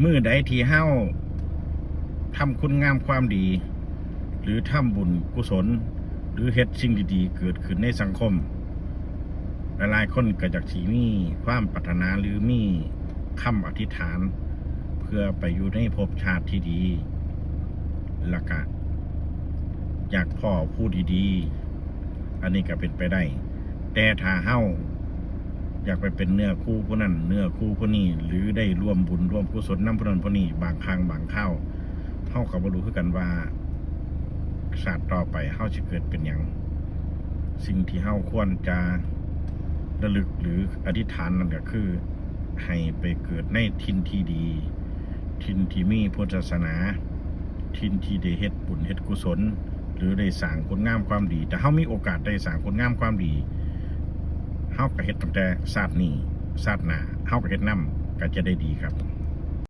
ມື້ໃດທີ່ເຮົາທຳຄຸນງາມຄວາມດີ ຫຼື ທຳບຸນກຸສົນ ຫຼື ເຮັດສິ່ງດີໆເກີດຂຶ້ນໃນສັງຄົມ, ຫຼາຍໆຄົນກໍຢາກຊິມີຄວາມປາດຖະໜາ ຫຼື ມີຄຳອະທິຖານ ເພື່ອໄປຢູ່ໃນພົບຊາດທີ່ດີ ແລ້ວກະຢາກພໍ້ຜູ້ດີໆ. ອັນນີ້ກໍເປັນໄປໄດ້, ແຕ່ຖ້າເຮົາຢາກໄປເປັນເນື້ອຄູ່ຜູ້ນັ້ນ ເນື້ອຄູ່ຜູ້ນີ້ ຫຼື ໄດ້ຮ່ວມບຸນຮ່ວມກຸສົນນຳຜູ້ນັ້ນຜູ້ນີ້, ບາງຄັ້ງບາງຄາວ ເຮົາກໍບໍ່ຮູ້ຄືກັນວ່າ ຊາດຕໍ່ໄປເຮົາຊິເກີດເປັນຫຍັງ. ສິ່ງທີ່ເຮົາຄວນຈະລະລຶກ ຫຼື ອະທິຖານນັ້ນກໍຄື ໃຫ້ໄປເກີດໃນຖິ່ນທີ່ດີ, ຖິ່ນທີ່ມີພຸດທະສາສະໜາ, ຖິ່ນທີ່ໄດ້ເຮັດບຸນເຮັດກຸສົນ ຫຼື ໄດ້ສ້າງຄຸນງາມຄວາມດີ. ຖ້າເຮົາມີໂອກາດໄດ້ສ້າງຄຸນງາມຄວາມດີ, ເຮົາກໍເຮັດຕັ້ງແຕ່ຊາດນີ້, ຊາດໜ້າເຮົາກໍເຮັດນຳ, ກໍຈະໄດ້ດີຄັບ.